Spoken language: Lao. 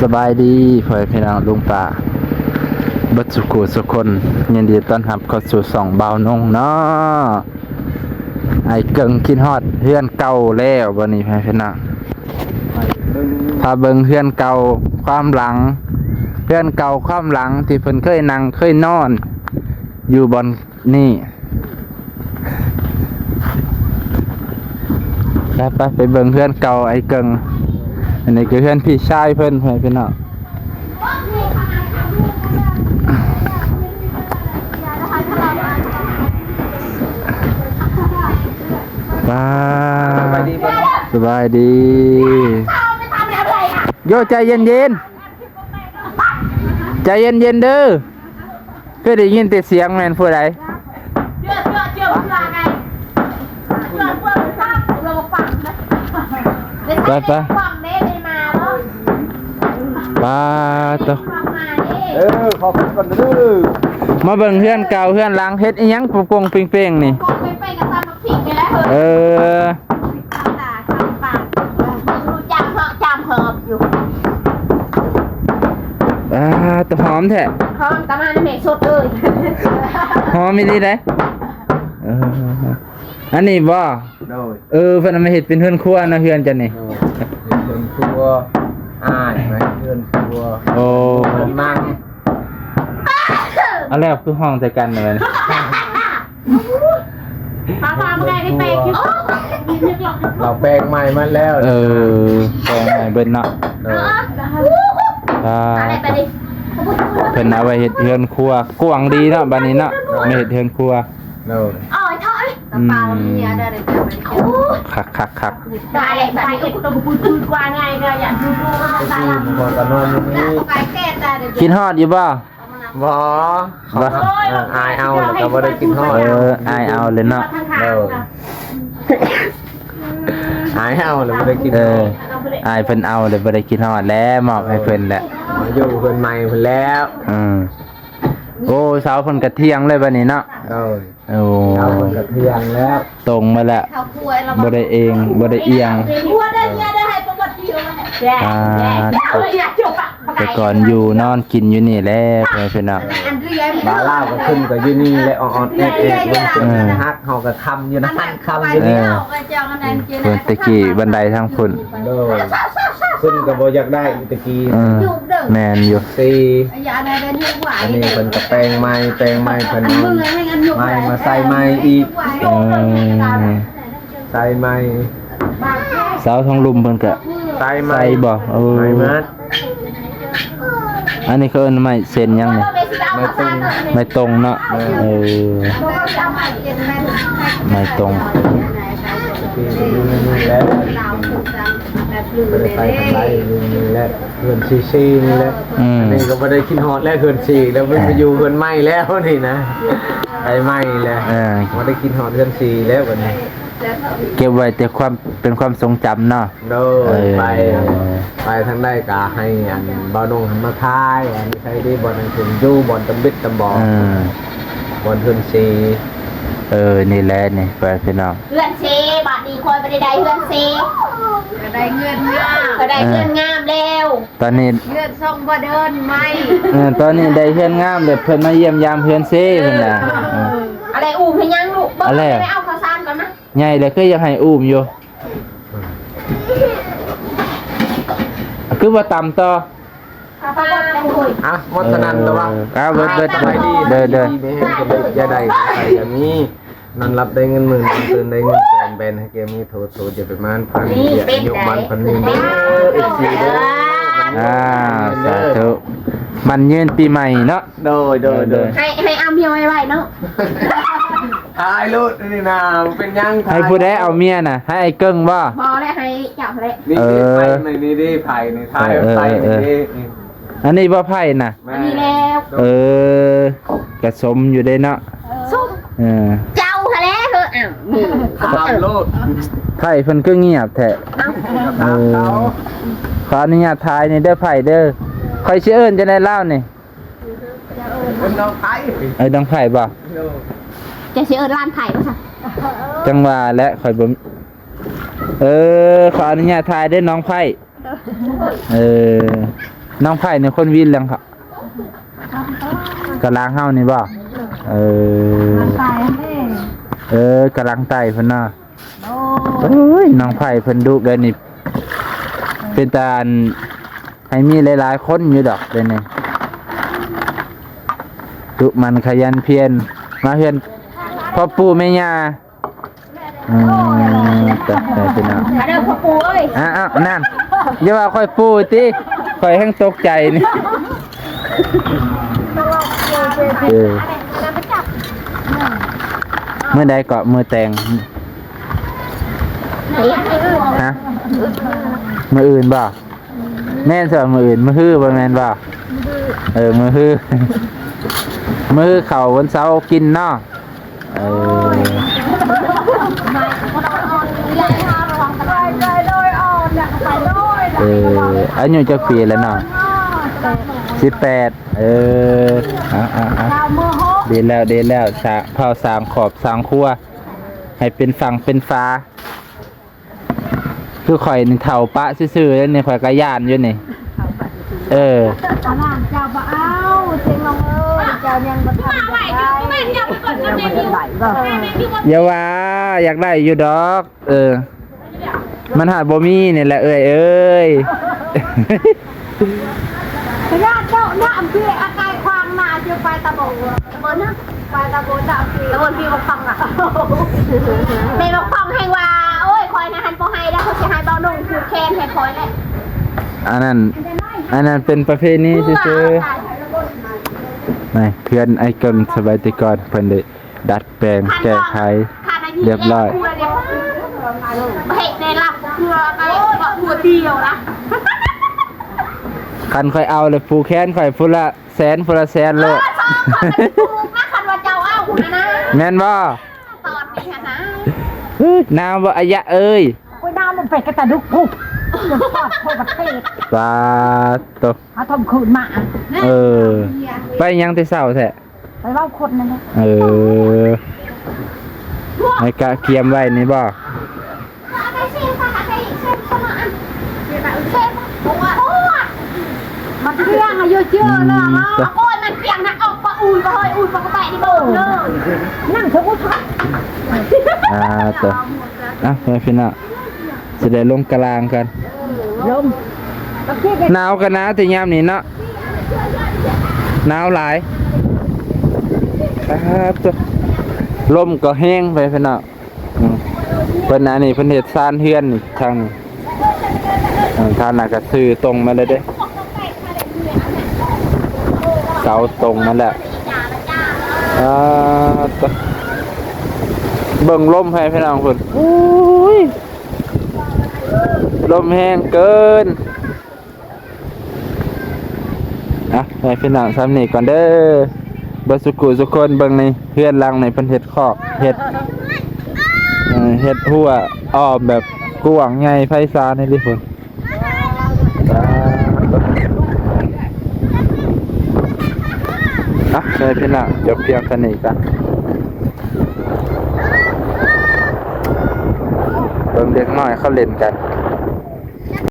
ສະບາຍດີພໍ່ແມ່ພີ່ນ້ອງລຸງປ້າເບິດສູ່ຄູ່ສູ່ຄົນ, ຍິນດີຕ້ອນຮັບເຂົ້າສູ່ຊ່ອງບ່າວນົງເນາະ. ອ້າຍເກິ່ງຄິດຮອດເຮືອນເກົ່າແລ້ວບັດນີ້ພໍ່ແມ່ພີ່ນ້ອງ, ພາເບິ່ງເຮືອນເກົ່າຄວາມຫຼັງ, ເຮືອນເກົ່າຄວາມຫຼັງທີ່ເພິ່ນເຄີຍນັ່ງເຄີຍນອນຢູ່ບ່ອນ ນີ້ ໄປ ໄປ ໄປເບິ່ງເຮືອນເກົ່າອ້າຍເກິ່ງ. ອັນນີ້ກໍເຮືອນພີ່ຊາຍເພິ່ນ ພໍ່ແມ່ພີ່ນ້ອງ. ວ້າ ສະບາຍດີ ໂຢ ໃຈເຢັນໆ ໃຈເຢັນໆເດີ. ຄືໄດ້ຍິນແຕ່ສຽງ ແມ່ນຜູ້ໃດ? ໄປ ໄປ ປາໂຕ ເອີ ຂໍເພິ່ນກ່ອນເດີ. ມາເບິ່ງເຮືອນເກົ່າເຮືອນຫຼັງ ເຮັດອີ່ຫຍັງປົງໆເປັ່ງໆນີ້? ເອີ ຈາມເຫາະຈາມຫອມຢູ່. ອ່າ ແຕ່ຫອມແທ້ ຫອມກະມານຳແມ່ສົດເອີຍ. ຫອມອີ່ຫຼີເດ້. ເອີ ອັນນີ້ບໍ່? ໂດຍ ເອີ ເພິ່ນເອົາມາເຮັດເປັນເຮືອນຄົວເນາະ ເຮືອນເຈົ້ານີ້. ໂດຍ ເປັນເຮືອນຄົວ ອ້າຍມາເຮັດເຮືອນຄົວ. ໂອ້ ເຮືອນມັງ. ເອົາແລ້ວຄືຫ້ອງໃສ່ກັນແບບນີ້? ປາປາບໍ່ໄດ້ໄປແປງຢູ່. ລາວແປງໃໝ່ມາແລ້ວ. ເອີ ແປງໃໝ່ເບິດເນາະ. ໂດຍ ອ່າ ເພິ່ນເອົາໄວ້ເຮັດເຮືອນຄົວ ກວ້າງດີເນາະ ບາດນີ້ເນາະ. ໂດຍ ມາເຮັດເຮືອນຄົວ. ໂດຍ ອືມ ຄັກໆໆ ຕາຍແລ້ວ ບາດນີ້ກໍບໍ່ປືນກວ່າໄງ ກໍຢາກຢູ່ ຄິດຮອດຢູ່ບໍ່? ບໍ່ ບໍ່ ເອີ ອ້າຍເອົາແລ້ວກໍບໍ່ໄດ້ຄິດຮອດ. ເອີ ອ້າຍເອົາເລີຍເນາະ. ໂດຍ ອ້າຍເອົາແລ້ວບໍ່ໄດ້ຄິດຮອດ. ເອີ ອ້າຍເພິ່ນເອົາແລ້ວບໍ່ໄດ້ຄິດຮອດແລ້ວ ມອບໃຫ້ເພິ່ນແຫຼະ ມາຢູ່ເຮືອນໃໝ່ເພິ່ນແລ້ວ. ອືມ ໂອ້ ເສົາເພິ່ນກະທຽງເລີຍບາດນີ້ເນາະ. ໂດຍ ໂອ້ ເສົາເພິ່ນກະທຽງແລ້ວ ຕົງມາແລ້ວ ບໍ່ໄດ້ເອງ ບໍ່ໄດ້ອຽງ. ອ່າ ແຕ່ກ່ອນຢູ່ນອນກິນຢູ່ນີ້ແຫຼະ ພໍ່ແມ່ພີ່ນ້ອງ. ບາລາວກໍຂຶ້ນກໍຢູ່ນີ້ແຫຼະ ອອດໆແອດໆ ມັນເປັນ ເອີ ຮັກເຮົາກໍຄຳຢູ່ນະ ຄຳຢູ່ນີ້. ເອີ ເພິ່ນແຕ່ກີ້ບັນໄດທາງພຸ້ນ. ໂດຍ ເພິ່ນກໍບໍ່ຢາກໄດ້ແຕ່ກີ້. ເອີ ແມ່ນຢູ່. ສີ່ ອັນນີ້ເພິ່ນກໍແປງໃໝ່ ແປງໃໝ່ ເພິ່ນເອົາໄມ້ມາໃສ່ໃໝ່ອີກ. ອືມ ໃສ່ໃໝ່ ເສົາທາງລຸ່ມເພິ່ນກະໃສ່ໃໝ່. ເອີ ໃໝ່ໝົດ. ອັນນີ້ເຂົາເອີ້ນໄມ້ເຊັ່ນຫຍັງນີ້? ໄມ້ຕົງ ໄມ້ຕົງເນາະ. ເອີ ໄມ້ຕົງ ແລ້ວ ບໍ່ໄດ້ໄປທາງໃດ ຢູ່ນີ້ແຫຼະ ເຮືອນຊີຊີນີ້ແຫຼະ. ອືມ ອັນນີ້ກໍບໍ່ໄດ້ຄິດຮອດແລ້ວ ເຮືອນຊີແລ້ວ ໄປຢູ່ເຮືອນໃໝ່ແລ້ວນີ້ນະ ໄປໃໝ່ແລ້ວ. ເອີ ບໍ່ໄດ້ຄິດຮອດເຮືອນຊີແລ້ວບັດນີ້ ເກັບໄວ້ແຕ່ຄວາມ ເປັນຄວາມຊົງຈຳເນາະ. ໂດຍ ເອີ ໄປ ໄປທາງໃດກໍໃຫ້ອັນບ່າວນົງຫັ້ນມາຖ່າຍ ອັນໃສດີ ບ່ອນນັ້ນເພິ່ນຢູ່ ບ່ອນຕຳບິດຕຳບອນ ເອີ ບ່ອນເຮືອນຊີ. ເອີ ນີ້ແຫຼະນີ້ ໄປພີ່ນ້ອງ ເຮືອນຊີ. ບາດນີ້ຂ້ອຍບໍ່ໄດ້ໄດ້ເຮືອນຊີ ກໍໄດ້ເຮືອນງາມ ກໍໄດ້ເຮືອນງາມແລ້ວ. ຕອນນີ້ເຮືອນຊົງບໍ່ເດີນໃໝ່. ເອີ ຕອນນີ້ໄດ້ເຮືອນງາມແລ້ວ ເພິ່ນມາຢ້ຽມຢາມເຮືອນຊີເພິ່ນນະ. ເອີ ອະໄລອູ້ມເຮັດຫຍັງລູກ? ເບິ່ງ ອະໄລ ໄປເອົາເຂົ້າສານກ່ອນນະ. ໃຫຍ່ແລ້ວຄືຢາກໃຫ້ອູ້ມຢູ່ ຄືບໍ່ຕຳຕໍ່? ອ່ະ ໝົດເທົ່ານັ້ນແລ້ວວະ. ເອີ ອ່າ ເບິດ ເບິດ ເບິດ ເດີ ເດີ ດີແມ່ນ ຢ່າໄດ້ໄປ ຢ່າມີ ນອນຫຼັບໄດ້ເງິນໝື່ນ ຕື່ນໄດ້ເງິນແສນ ແບນໃຫ້ແກ່ມີ ໂທດ ໂທດ ຢ່າໄປມານພັນ ນີ້ເປັນ ອາຍຸໝັ້ນຂວັນຍືນເດີ ເອັຟຊີເດີ. ອ່າ ສາທຸ ໝັ້ນຍືນປີໃໝ່ເນາະ. ໂດຍ ໂດຍ ໂດຍ ໃຫ້ ໃຫ້ອຳເພຍໄວໆເນາະ. ຖ່າຍໂລດນີ້ນະ ເປັນຫຍັງ ໃຫ້ຜູ້ໃດເອົາເມຍນະ? ໃຫ້ອ້າຍເກິ່ງບໍ່? ບໍ່ແຫຼະ ໃຫ້ເຈົ້າແຫຼະ. ນີ້ ເອີ ນີ້ ໄປນີ້ ນີ້ເດ້ ໄປນີ້ ຖ່າຍ ເອີ ໄປ ເອີ ນີ້ ເອີ ເດ້ ນີ້ ອັນນີ້ບໍ່ໄຜ່ນະ? ແມ່ນ ອັນນີ້ແລ້ວ. ເອີ ກະສົມຢູ່ເດ້ເນາະ. ເອີ ສົມ ເອີ ເຈົ້າຫັ້ນແຫຼະເຮີ້. ອ້າວ ນີ້ ຖາມໂລດ ໄຜ່ເພິ່ນຄືງຽບແທ້. ເອີ ຂໍອະນຸຍາດຖ່າຍນີ້ເດີ ໄຜ່ເດີ. ຂ້ອຍຊິເອີ້ນຈັ່ງໃດລາວນີ້? ເອີ້ນນ້ອງໄຜ່ ເອີ້ນນ້ອງໄຜ່ບໍ່? ໂດຍ ຈະຊິເອີ້ນຫຼານໄຜ່ວ່າຊັ້ນ. ຈັ່ງວ່າແຫຼະ ຂ້ອຍບໍ່ ເອີ ຂໍອະນຸຍາດຖ່າຍເດີນ້ອງໄຜ່. ເອີ ນ້ອງໄຜ່ນີ້ຄົນວິນແລ້ວເນາະ ກະລາງເຮົານີ້ບໍ່? ເອີ ເອີ ກະລາງໃຕ້ເພິ່ນເນາະ. ໂອ້ຍ ນ້ອງໄຜ່ເພິ່ນດຸແບບນີ້ ເປັນຕາອັນ ໃຫ້ມີຫຼາຍໆຄົນຢູ່ດອກດຽວນີ້ ດຸໝັ່ນຂະຫຍັນພຽນ ມາເຮືອນພໍ່ປູ່ແມ່ຍ່າ. ອືມ ຕາຍ ຕາຍ ພີ່ນ້ອງ ມາເດີພໍ່ປູ່ເອີຍ. ອ້າວ ນັ້ນ ຢ່າວ່າຂ້ອຍປູ່ຕິ ຂ້ອຍແຮ່ງຕົກໃຈນີ້. ເອີ ມື້ໃດເກາະ ມື້ແຕ່ງ? ຮະ? ມື້ອື່ນບໍ່? ແມ່ນຊະ ມື້ອື່ນ ມື້ຮືບໍ່ແມ່ນບໍ່? ເອີ ມື້ຮື ມື້ຮືເຂົ້າວັນເສົາກິນເນາະ. ເອີ ເອີ ອາຍຸຈັກປີແລ້ວເນາະ? ສິບແປດ. ເອີ ເອົາໆໆ ດີແລ້ວ ດີແລ້ວ ສະ ພາວສ້າງຄອບສ້າງຄົວ ໃຫ້ເປັນຝັ່ງເປັນຝາ. ຄືຂ້ອຍນີ້ເຖົ້າປະຊື່ໆເດ້ນີ້ ຂ້ອຍກະຢ້ານຢູ່ນີ້. ເອີ ເຈົ້າບໍ່ເອົາ ເຊງລອງເອີຍ ເຈົ້າຍັງບໍ່ທັນຢາກໄດ້ ຍັງບໍ່ທັນໄດ້ບໍ່? ຢ່າວ່າ ຢາກໄດ້ຢູ່ດອກ. ເອີ ມັນຫາກບໍ່ມີນີ້ແຫຼະເອື້ອຍເອີຍ. ຍາດໂຕນະ ອຳເພອອາໄກຂວາງໜ້າ ຈະໄປຕະບົນ ເບິ່ງນະ ໄປຕະບົນນະ ອຳເພ ຕະບົນພີ່ບັກຟອງນະ ແມ່ບັກຟອງແຮ່ງວ່າ ໂອ້ຍ ຂ້ອຍນະຫັ້ນບໍ່ໃຫ້ແລ້ວ ຂ້ອຍຊິໃຫ້ເບົາໜຸ່ງຜູກແຂນໃຫ້ຂ້ອຍແຫຼະ. ອັນນັ້ນ ອັນນັ້ນເປັນປະເພນີຊື່ໆ. ໃນເຮືອນໄອ້ເກີນສະໄໝແຕ່ກ່ອນ ເພິ່ນໄດ້ດັດ ແປງແກ້ໄຂຮຽບຮ້ອຍ. ເຮັດໃນລາບເພື່ອໄປເກາະຜູ້ດຽວນະ. ຄັນຂ້ອຍເອົາແລ້ວຜູກແຂນຂ້ອຍພຸ້ນລະແສນ ພຸ້ນລະແສນໂລດ. ເອີ ສອງຄົນມັນຖືກນະ ຄັນວ່າເຈົ້າເອົານະ. ແມ່ນບໍ່? ຕອນນີ້ຫັ້ນນະ. ໜາວບໍ່ອາຍະເອີຍ? ໂອ້ຍ ໜາວລົງໄປກະຕະດຸກພຸ້ນ ປາດໂທປະເທດ. ປາດໂຕ ຫາທອມຄືນມາ. ເອີ ໄປຫຍັງແຕ່ເຊົ້າແທ້? ໄປເວົ້າຄົນນັ້ນແຫຼະ. ເອີ ໃຫ້ກະກຽມໄວ້ນີ້ບໍ່? ມັນພຽງອາຍຸເຈື່ອແລ້ວເນາະ. ໂອ້ຍ ມັນພຽງນະ ອອກປະອູນປະເຮີຍ ອູນປະກະແຕະນີ້ບໍ່ເລີຍ. ນັ່ງເຖິງອຸດ. ອ່າ ໂຕ ອ່ະ ພີ່ນ້ອງ ຊິໄດ້ລົງກະລາງກັນ. ລົມ ໜາວກະໜາວແຕ່ຍາມນີ້ເນາະ ໜາວຫຼາຍ. ອ່າ ໂຕ ລົມກໍແຮງໄປພີ່ນ້ອງ. ອືມ ເພິ່ນ ອັນນີ້ເພິ່ນເຮັດຊານເຮືອນນີ້ ທາງນີ້ ເອີ ທາງນັ້ນກໍຊື່ຕົງມາເລີຍເດ້. ເສົາຕົງມາແລ້ວ. ອ່າ ໂຕ ເບິ່ງລົມໃຫ້ພີ່ນ້ອງເພິ່ນ. ໂອ້ຍ ລົມແຮງເກີນ. ອ່ະ ໃຫ້ພີ່ນ້ອງຊ່ຳນີ້ກ່ອນເດີ ເບິດສຸຂູສຸຄົນ. ເບິ່ງໃນເຮືອນຫຼັງນີ້ ເພິ່ນເຮັດຄອກ ເຮັດ ເອີ ເຮັດຮົ້ວອ້ອມແບບກວ້າງໃຫຍ່ໄພສານນີ້ເດ້ພຸ້ນ. ອ່ະ ໃຫ້ພີ່ນ້ອງຈົບພຽງເທົ່ານີ້ກ່ອນ. ເບິ່ງເດັກນ້ອຍເຂົາຫຼິ້ນກັນ.